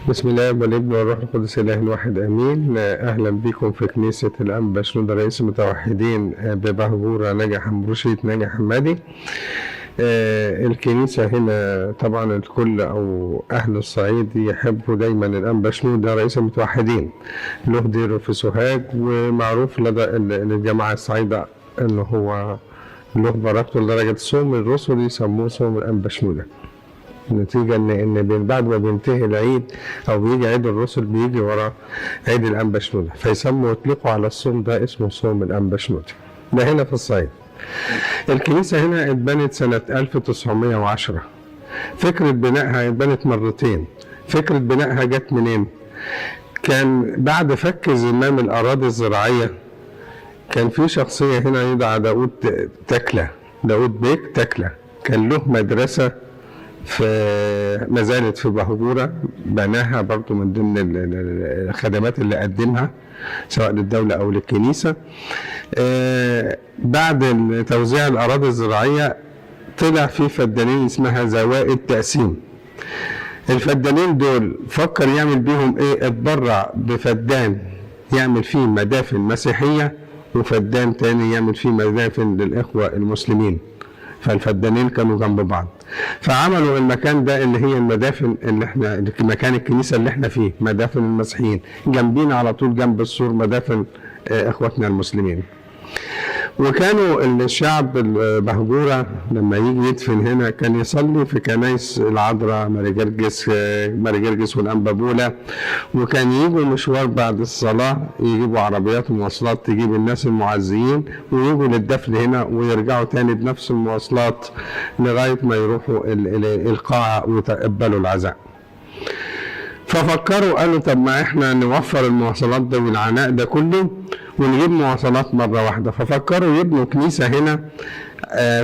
بسم الله والابن والروح القدس اله الواحد امين. اهلا بكم في كنيسة الانبا شنودة رئيس المتوحدين ببهجوره نجع حمروشيه نجع حمادي. الكنيسة هنا طبعا الكل او اهل الصعيد يحبوا دايما الانبا شنودة رئيس المتوحدين، له ديرة في سوهاج ومعروف لدى الجماعة الصعيده انه هو له بركته لدرجة صوم الرسل يسموه صوم الانبا شنودة. نتيجة إن بعد ما بينتهي العيد أو بيجي عيد الرسل بيجي ورا عيد الأنبا شنودة، فيسموا يطلقوا على الصوم ده اسمه صوم الأنبا شنودة. ده هنا في الصعيد. الكنيسة هنا اتبنت سنة 1910. فكرة بنائها اتبنت مرتين. فكرة بنائها جت منين؟ كان بعد فك زمام الأراضي الزراعية كان في شخصية هنا يدعى داود تكلة، داود بيك تكلة، كان له مدرسة في ما زالت في بهجورة، بناها برضو من ضمن الخدمات اللي قدمها سواء للدولة أو للكنيسة. بعد توزيع الأراضي الزراعية طلع في فدانين اسمها زوائد تقسيم. الفدانين دول فكر يعمل بيهم ايه؟ اتبرع بفدان يعمل فيه مدافن مسيحية وفدان تاني يعمل فيه مدافن للإخوة المسلمين. فالفدانين كانوا جنب بعض، فعملوا المكان ده اللي هي المدافن اللي احنا مكان الكنيسة اللي احنا فيه مدافن المسيحيين، جنبينا على طول جنب السور مدافن اخواتنا المسلمين. وكانوا الشعب البهجوره لما يجي يدفن هنا كان يصلي في كنايس العذراء ماري جرجس والأنبابولة، وكان يجوا مشوار بعد الصلاة يجيبوا عربيات ومواصلات تجيب الناس المعزيين ويجوا للدفن هنا ويرجعوا تاني بنفس المواصلات لغاية ما يروحوا القاعة ويتقبلوا العزاء. ففكروا قالوا طب ما احنا نوفر المواصلات ده والعناء ده كله ونجيب مواصلات مرة واحدة. ففكروا يبنوا كنيسة هنا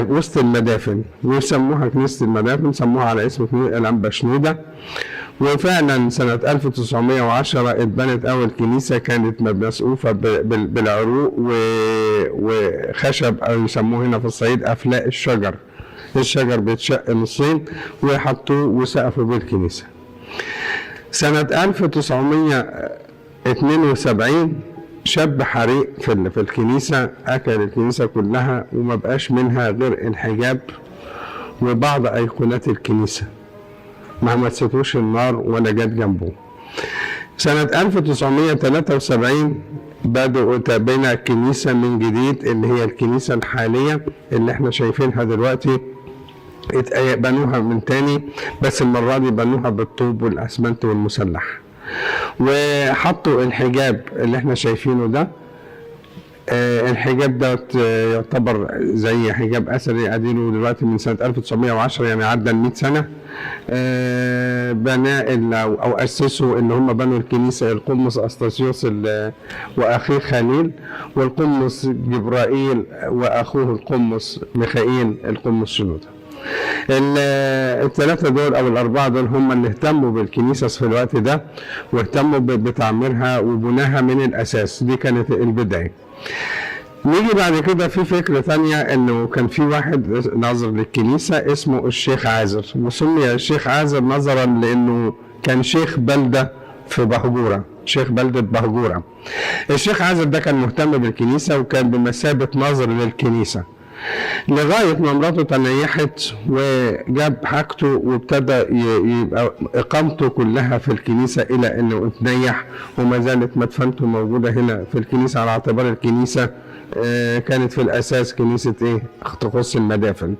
وسط المدافن ويسموها كنيسة المدافن، سموها على اسم الأنبا شنودة. وفعلا سنة 1910 اتبنت أول كنيسة، كانت مسقوفة بالعروق وخشب أو يسموه هنا في الصعيد أفلاق الشجر. الشجر بيتشق نصين ويحطوه وسقفوا بالكنيسة. سنة 1972 شب حريق في الكنيسة، أكل الكنيسة كلها وما بقاش منها غير الحجاب وبعض أيقونات الكنيسة، ما مستوش النار ولا جت جنبه. سنة 1973 بدأوا تبنى الكنيسة من جديد اللي هي الكنيسة الحالية اللي احنا شايفينها دلوقتي، بنوها من تاني، بس المرة دي بنوها بالطوب والأسمنت والمسلح، وحطوا الحجاب اللي احنا شايفينه ده. الحجاب ده يعتبر زي حجاب أثري قديمة دلوقتي من سنة 1910، يعني عدى 100 سنة. بناء أو أسسوا إن هم بنوا الكنيسة القمص أستاسيوس وأخيه خليل، والقمص جبرائيل وأخوه القمص ميخائيل القمص شنودة. الثلاثة دول أو الأربعة دول هم اللي اهتموا بالكنيسة في الوقت ده واهتموا بتعميرها وبناها من الأساس. دي كانت البداية. نيجي بعد كده في فكرة تانية، إنه كان في واحد ناظر للكنيسة اسمه الشيخ عازر، وسمي الشيخ عازر نظرا لأنه كان شيخ بلدة في بهجورة، شيخ بلدة بهجورة. الشيخ عازر ده كان مهتم بالكنيسة وكان بمثابة ناظر للكنيسة. لغاية ما مراته تنيحت وجاب حاجته وابتدى يبقى إقامته كلها في الكنيسة إلى أنه اتنيح، وما زالت مدفنته موجودة هنا في الكنيسة، على اعتبار الكنيسة كانت في الأساس كنيسة إيه؟ تخص المدافن.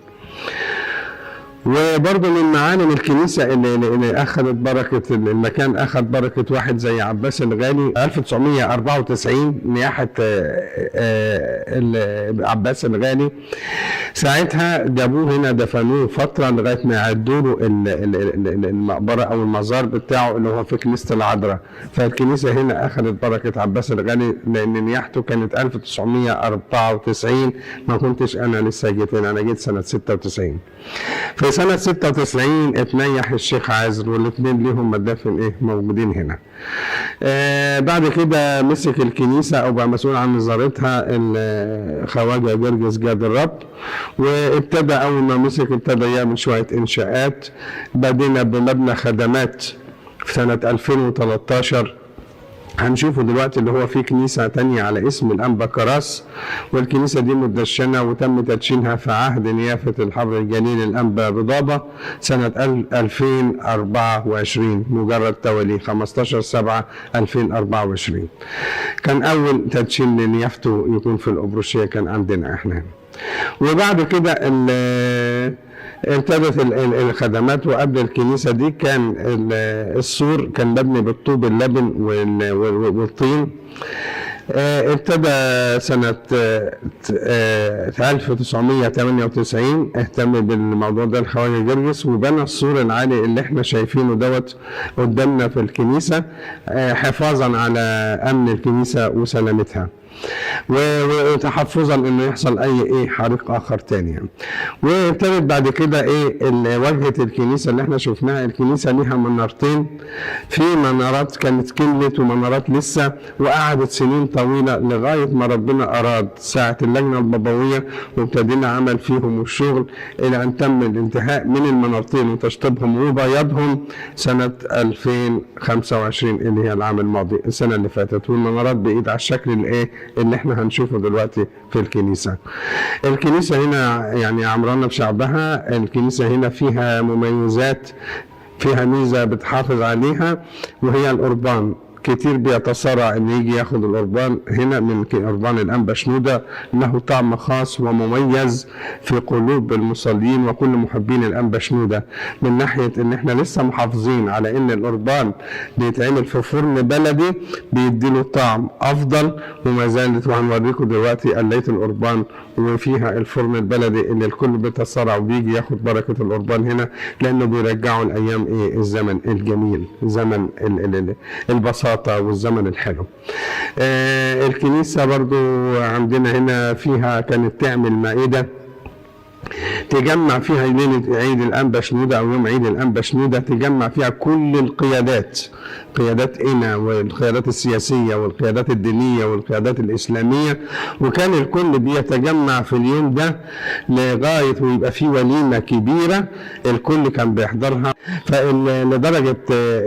وبرضه من معالم الكنيسة اللي أخذت بركة المكان، أخذ بركة واحد زي عباس الغالي 1994، نياحة عباس الغالي. ساعتها جابوه هنا دفنوه فترة لغاية ما يعدوا له المقبرة أو المزار بتاعه اللي هو في كنيسة العذراء. فالكنيسة هنا أخذت بركة عباس الغالي لأن نياحته كانت 1994، ما كنتش أنا لسه جيت هنا، أنا جيت سنة 96. في سنة 96 اتنيح الشيخ عازر، والاثنين ليهم مدافن ايه موجودين هنا. بعد كده مسك الكنيسة او بقى مسؤول عن نظارتها الخواجة جرجس جاد الرب، وابتدى اول ما مسك ابتدى يعمل شوية انشاءات. بدينا بمبنى خدمات في سنة 2013، هنشوفه دلوقتي، اللي هو فيه كنيسة تانية على اسم الأنبا كراس، والكنيسة دي مدشنة وتم تدشينها في عهد نيافة الحبر الجليل الأنبا بضابة سنة 2024، مجرد توالي 15/7/2024. كان أول تدشين لنيافته يكون في الأبروشية كان عندنا احنا هنا. وبعد كده ابتدت الخدمات. وقبل الكنيسة دي كان السور كان مبني بالطوب اللبن والطين. ابتدى سنة 1998 اهتم بالموضوع ده الخواجة جرجس، وبنى السور العالي اللي احنا شايفينه دوت قدامنا في الكنيسة، حفاظا على أمن الكنيسة وسلامتها، وتحفظا انه يحصل اي ايه حريق اخر تاني يعني. وابتدت بعد كده ايه واجهه الكنيسة اللي احنا شفناها. الكنيسة ليها منارتين، في منارات كانت كملت ومنارات لسه، وقعدت سنين طويلة لغاية ما ربنا اراد ساعة اللجنة البابويه وابتدينا عمل فيهم الشغل الى ان تم الانتهاء من المنارتين وتشطيبهم وبياضهم سنة 2025 اللي هي العام الماضي، السنة اللي فاتت. والمنارات بقيت على الشكل الايه اللي احنا هنشوفه دلوقتي في الكنيسة. الكنيسة هنا يعني عمرانة بشعبها، الكنيسة هنا فيها مميزات، فيها ميزة بتحافظ عليها وهي القربان. كتير بيتصارع ان يجي ياخد القربان هنا من قربان الانبا شنودة، له طعم خاص ومميز في قلوب المصلين وكل محبين الانبا شنودة، من ناحية ان احنا لسه محافظين على ان القربان بيتعمل في فرن بلدي بيديله طعم افضل، وما زالت وهنوريكم دلوقتي قلاية القربان وفيها الفرن البلدي اللي الكل بيتصارع وبيجي ياخد بركة القربان هنا، لانه بيرجعوا الايام ايه الزمن الجميل، زمن البساطة والزمن الحلو. الكنيسة برضو عندنا هنا فيها كانت تعمل مائدة تجمع فيها ليلة عيد الأنبا شنودة أو يوم عيد الأنبا شنودة، تجمع فيها كل القيادات، قيادات إنا والقيادات السياسية والقيادات الدينية والقيادات الإسلامية، وكان الكل بيتجمع في اليوم ده لغاية ويبقى فيه وليمة كبيرة الكل كان بيحضرها. فلدرجة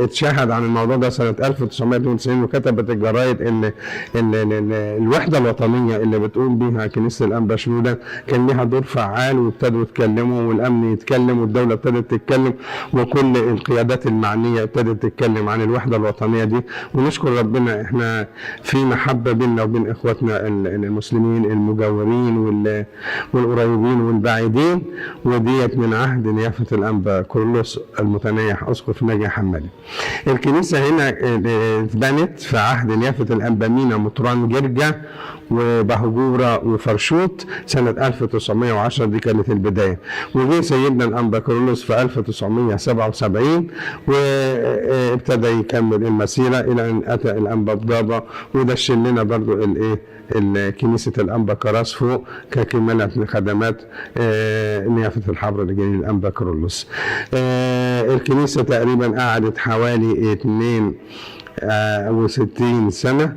اتشهد عن الموضوع ده سنة 1992، وكتبت الجرايد إن الوحدة الوطنية اللي بتقوم بها كنيسة الأنبا شنودة كان لها دور فعال، وابتدوا يتكلموا والأمن يتكلم والدولة ابتدت تتكلم وكل القيادات المعنية ابتدت تتكلم عن الوحدة الوطنية دي. ونشكر ربنا احنا في محبة بيننا وبين اخواتنا المسلمين المجاورين والقريبين والبعيدين، وديت من عهد نيافة الأنبا كورولوس المتنيح أسقف نجع حمادي. الكنيسة هنا اتبنت في عهد نيافة الأنبا مينا مطران جرجا وبهجورة وفرشوط سنة 1910، دي كانت البداية. وجه سيدنا الأنبا كورولوس في 1977 وابتدى يكمل المسيرة إلى أن أتى الأنبا بضابة ودشن لنا برضو الإيه كنيسة الأنبا كراس فوق ككمالة لخدمات نيافة الحبر الجليل الأنبا كورولوس. الكنيسة تقريبا قعدت حوالي 62 سنة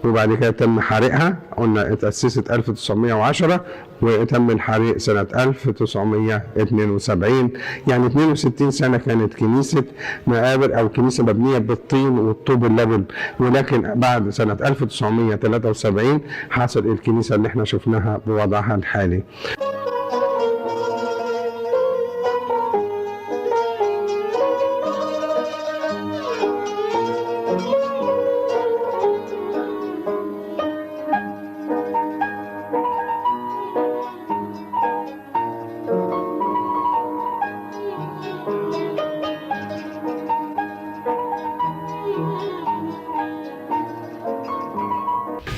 وبعد كده تم حريقها. قلنا اتأسست 1910 وتم الحريق سنة 1972، يعني 62 سنة كانت كنيسة مقابر أو كنيسة مبنية بالطين والطوب اللبن، ولكن بعد سنة 1973 حصل الكنيسة اللي احنا شفناها بوضعها الحالي.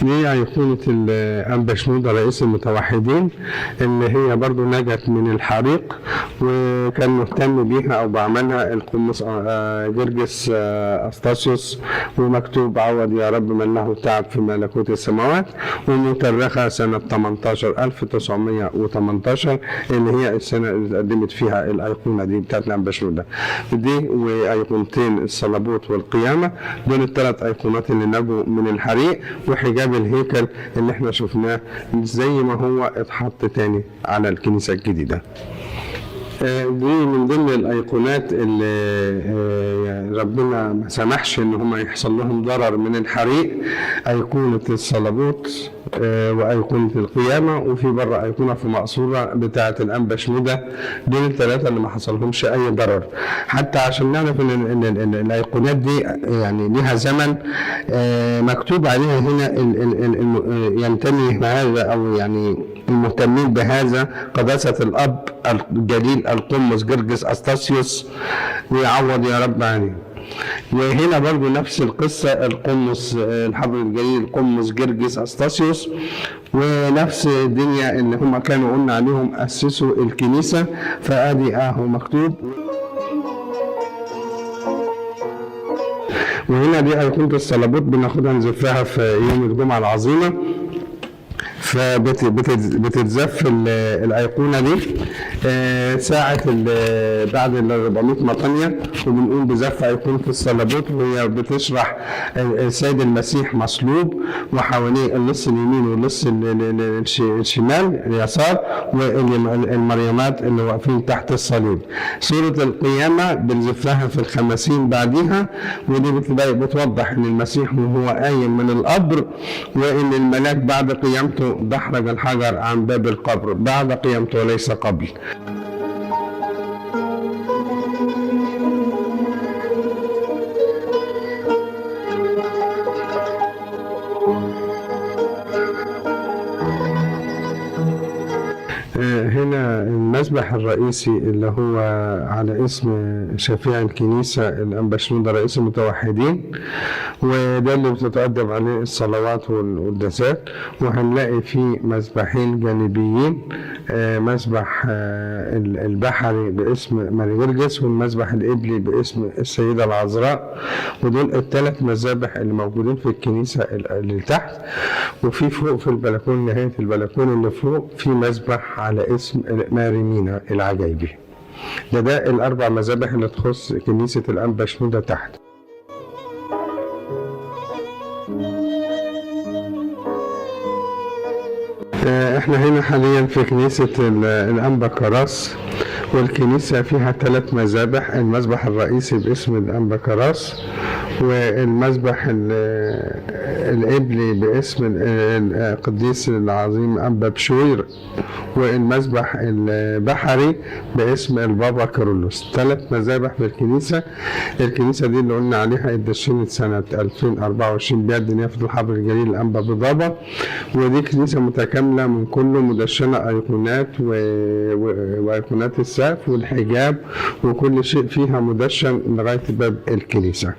دي أيقونة الأنبا شنودة رئيس المتوحدين، اللي هي برضو نجت من الحريق، وكان مهتم بيها أو بعملها القمص جرجس أسطاسيوس، ومكتوب عوض يا رب من له تعب في ملكوت السماوات، ومترخة سنة 1918 اللي هي السنة اللي اتقدمت فيها الأيقونة دي بتاعت الأنبا شنودة دي، وأيقونتين الصلبوت والقيامة، دول الثلاث أيقونات اللي نجوا من الحريق، وحجاب الهيكل اللي احنا شفناه زي ما هو اتحط تاني على الكنيسة الجديدة. دي من ضمن الأيقونات اللي ربنا ما سمحش إن هم يحصل لهم ضرر من الحريق، أيقونة الصلبوت وأيقونة القيامة، وفي بره أيقونة في مقصورة بتاعة الأنبا شنودة. دول الثلاثة اللي ما حصلهمش أي ضرر. حتى عشان نعرف إن الأيقونات دي يعني ليها زمن، مكتوب عليها هنا ينتمي هذا أو يعني المهتمين بهذا قداسة الأب الجليل القمص جرجس أستاسيوس، ويعوض يا رب عليه. وهنا برضو نفس القصة، القمص الحبر الجليل القمص جرجس أستاسيوس، ونفس الدنيا اللي هم كانوا قلنا عليهم أسسوا الكنيسة، فأدي أهو مكتوب. وهنا دي أيقونة الصلبوت بناخدها نزفها في يوم الجمعة العظيمة، فبتتزف الأيقونة دي ساعة بعد ال 400 مطانية، وبنقوم بزف أيقونة الصلبوت، وهي بتشرح السيد المسيح مصلوب وحواليه اللص اليمين واللص الشمال اليسار، والمريمات اللي واقفين تحت الصليب. سورة القيامة بنزفها في الخمسين بعديها، ودي بتوضح إن المسيح وهو قايم من القبر، وإن الملاك بعد قيامته دحرج الحجر عن باب القبر بعد قيامته وليس قبل. هنا المذبح الرئيسي اللي هو على اسم شفيع الكنيسة الأنبا شنودة رئيس المتوحدين، وده اللي بتتقدم عليه الصلوات والقداسات. وهنلاقي فيه مذبحين جانبيين، مذبح البحري باسم ماري جرجس، والمذبح الإبلي باسم السيدة العذراء، ودول الثلاث مذابح اللي موجودين في الكنيسة اللي تحت. وفي فوق في البلكون، نهاية البلكون اللي فوق، في مذبح على اسم ماري مينا العجايبي. ده الأربع مذابح اللي تخص كنيسة الأنبا شنودة تحت. احنا هنا حاليا في كنيسة الأنبا كراس، والكنيسة فيها 3 مذابح: المذبح الرئيسي باسم الأنبا كراس، والمذبح الإبلي باسم القديس العظيم أنبا بشوير، والمذبح البحري باسم البابا كارولوس. 3 مذابح في الكنيسة. الكنيسة دي اللي قلنا عليها اتدشنت سنة 2024 بيد نيافة الحبر الجليل الأنبا بضابة، ودي كنيسة متكاملة من كله، مدشنة أيقونات وأيقونات السقف والحجاب وكل شيء فيها مدشن لغاية باب الكنيسة.